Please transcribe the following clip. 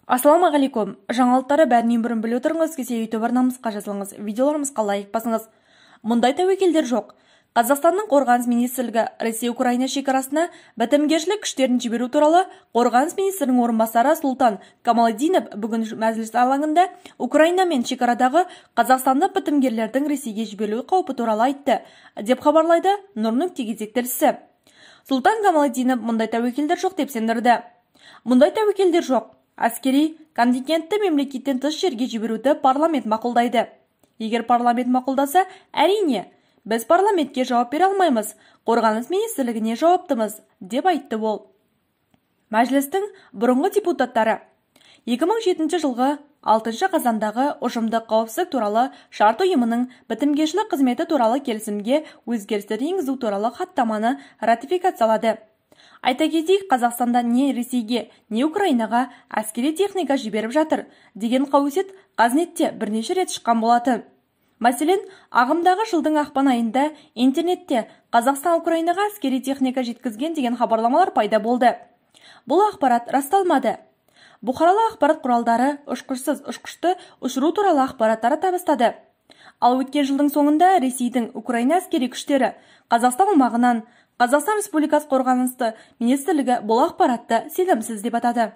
Ассалаумағалейкум. Жаңалықтары бәрінен бұрын біліп отырыңыз келсе, YouTube арнамызға жазылыңыз, видеоларымызға лайк басыңыз. Мұндай тәуекелдер жоқ. Қазақстанның Қорғаныс министрлігі Ресей-Украина шекарасына бітімгершілік күштерін жіберу туралы Қорғаныс министрінің орынбасары Сұлтан Камалидинов бүгін мәжіліс алаңында Украинамен шекарадағы қазақстандық бітімгерлердің Ресейге жіберілу қаупі туралы айтты, деп хабарлайды Нұр.Нүкте тілшісі. Сұлтан Камалидинов мұндай тәуекелдер жоқ деп сендірді. Мұндай тәуекелдер жоқ. Әскери контингентті мемлекеттен тыс жерге жіберуді парламент мақұлдайды. Егер парламент мақұлдаса, әрине, біз парламентке жауап бере алмаймыз, Қорғаныс министрлігіне жауаптымыз, деп айтты ол. Мәжілістің бұрынғы депутаттары 2007 жылғы 6 қазандағы ұжымдық қауіпсіздік туралы шарт ұйымының бітімгершілік қызметі туралы келісімге өзгерістер енгізу туралы хаттаманы ратификациялады. Айта кетейік, Қазақстанда не Ресейге, не Украинаға әскери техника жіберіп жатыр деген қауесет Қазнетте бірнеше рет шыққан болатын. Мәселен, ағымдағы жылдың ақпан айында интернетте Қазақстан Украинаға әскери техника жеткізген деген хабарламалар пайда болды. Бұл ақпарат расталмады. Бұқаралық ақпарат құралдары ұшқышсыз ұшқышты ұшыру туралы ақпарат тарата бастады. Ал өткен жылдың соңында Ресейдің Украина әскери күштері Қазақстан аумағынан Қазақстан Республикасы Қорғаныс министрлігі бұл ақпаратты сенімсіз деп атады.